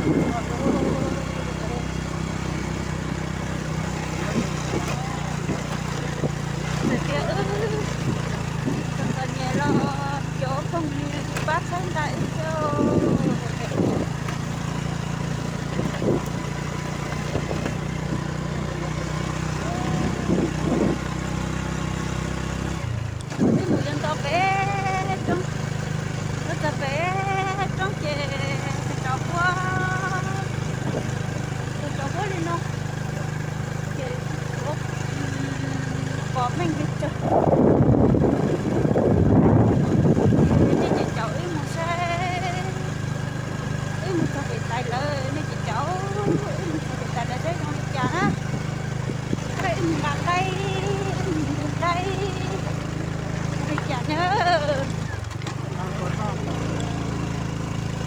Tias wb txom txom nyem los cov phooj ywg tsis pab txhawb nqa wb thiab. Wb mus yuav ntau pem roob, yuav txog pem roob ces tso huab, tso huab li no ces pom meej li tsawg. Nej ces caum wb mus saib, wb mus txog pem tais lawm, nej ces caum wb mus txog pem tais lawv saib zoo li cas na. Wb mus nqa qaib, wb mus nqa qaib zoo li cas na.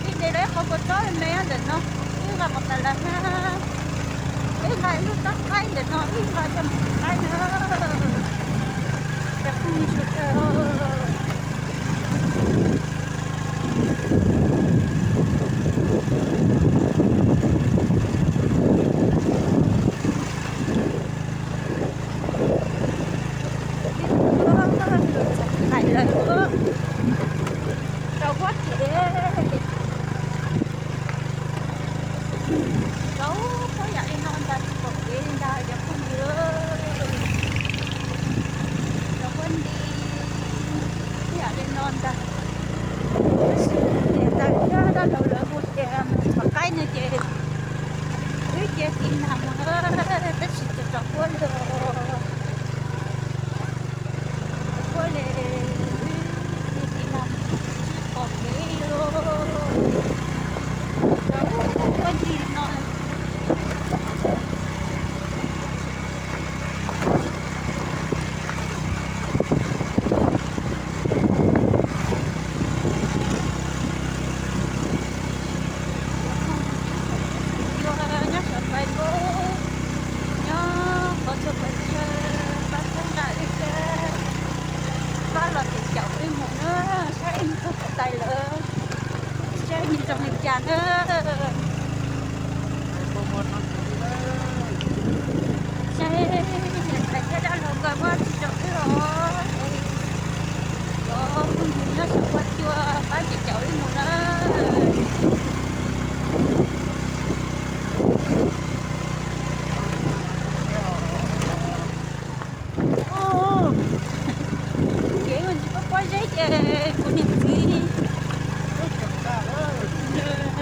Wb de lawv qhov kua txob me me ntawm no, wb nqa mus tas lawv na. Wb nqa ib lub txob qaib ntawm no, wb nqa coj mus qaib na. Cov phooj ywg sawv daws, txog tais lawm, rau huab ces rau huab yam li no ntag, tsis pom kev li ntag cov phooj ywg. Rau huab nti yam li no ntag. Tab sis niam tais thiab dab laug lawv hu tias mus txhom qaib no ces wb cia tiv nag mus na, tab sis txawm rau huab li os. Huab li, wb cia tiv nag mus tsis pom kev li os. Rau huab nti no. Yuav nyob saum Facebook, nyob qhov txhua qhov chaw, pab txhawb nqa wb thiab, pab los ces caum wb mus na, saib wb mus txog pem tais lawm, saib nws zoo li cas na. Saib niam tais thiab dab laug nkawd muab tsis rau wb os, es cov phooj ywg nyob saum huab cua pab ces caum wb mus na. Ces ntsis pob pob zeb ces kuv niam txiv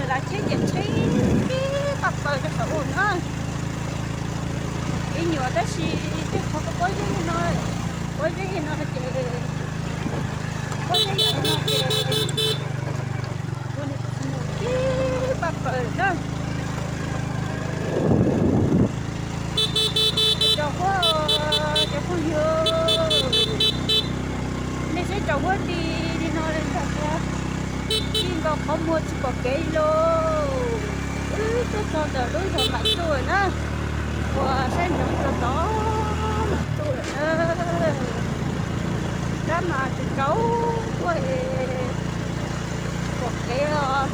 lav tsheb ces tsheb paj paws rau saum ub na. Ib nyuag tab sis tej qhov pob pob zeb no, pob zeb no ces pob zeb yam no ces kuv niam txiv mus tib paj paws na. Rau huab, cov phooj ywg, nej saib rau huab nti li no li ntag thiab, nti nkaus qhov muag tsis pom kev li lauj. Wb twb txog ntawm lub zos Mam Txuj lawm na, uas saib ntsoov txog tod Mam Txuj lawm na. Tab mas tsis tau huab es tsis pom kev os.